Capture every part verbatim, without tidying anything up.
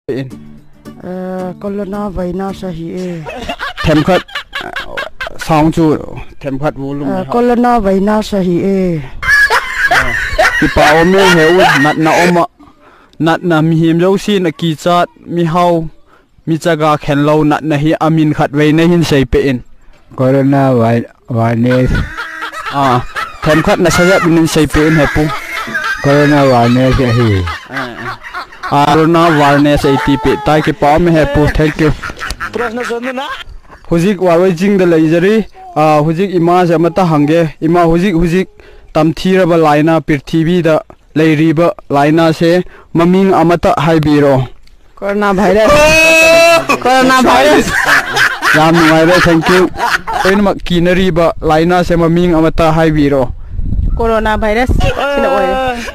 In. Eh, corona virus ahi e. Themkhat, sound chu themkhat volume Eh, ha. Corona virus ahi e. Kipa om e he u, natna om a. Natna mihem jousen akichat, mihao, michaga khenlou natna hi amin khat vei nahin seipeh in. Corona vi-, virus. Ah, themkhat nasajat min seipeh in he pu. Corona virus ahi. Ah, corona virus eiti peh tai, kipa om e he pu. Thank you. Hujik waroi jing da leijari. Ah, hujik ima se amata hange. Ima hujik, hujik tamthiraba laina, pirthibi da leiriba laina se maming amata haibiro. Corona virus. Corona virus. Yam nungaire, thank you. Loinamak kinariba laina se maming amata haibiro. Corona virus. Sina oi.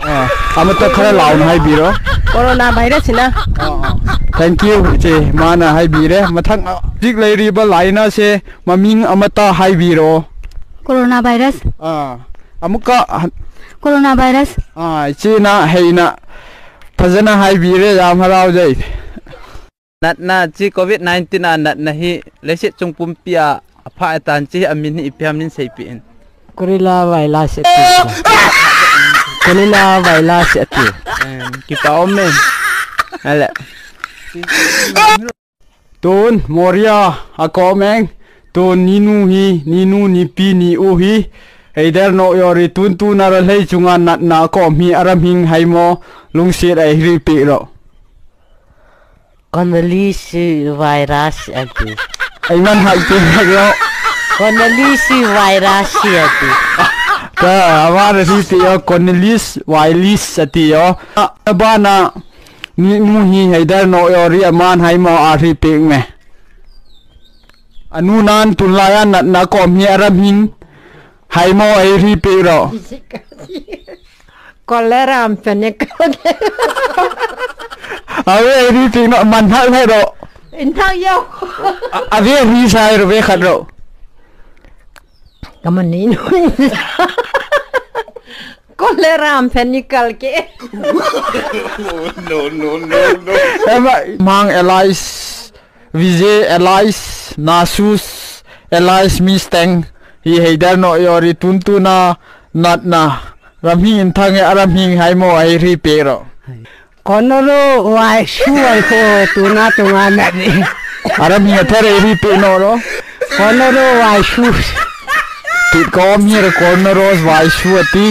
Ah, amata khara launa haibiro. Corona virus sina. Thank you, che, mana haibire. Mathang, ah, hujik leiriba laina se maming amata haibiro. Corona virus. Ah, amuka, ah, Corona virus. Ah, china, heina, phajana haibire, yam harau jai. Natna chi covid nineteen a natna hi leiset chung pumpi a apha atan chi amin hi ipi ham nin seipeh in. Corona virus ati. Corona virus ati. Em, kipa om e. Ale. Tun, Moria, akom eng. Tun, ninu hi, ninu, nipi, ni u hi. Heider no yori tun tun ara lei chunga natna akom hi aram hing haimo lungset ai ri pi ro. Condoleezza virus ati. Ai man hak ti hak ro. Condoleezza virus ati. Ka, amara ri pi yo, Condoleezza virus ati yo. A, abana, Ni mu hi Heider no yori aman haimo a ri pek me. Anu nan tun laya natna kom hi aram hing haimo ai ri pek ro. Cholera am pene. Ave ai ri pek no man thak hai ro. In thak yo. A-, ave ri sai ro ve khat ro. Kaman ni no. Kon le ram phen ni kal ke. Ema, Mang Elias, Vijay Elias, Nasus Elias, Misteng. Hi hei der no yori tuntuna natna. Ram hing in thang e, aram hing hai mo ai ri pe ro. Konoro wai su wai ko tuna tunga na ni. Aram hing a thare ri pe no ro. Konoro wai su. Ti kom here Konoro wai su ati.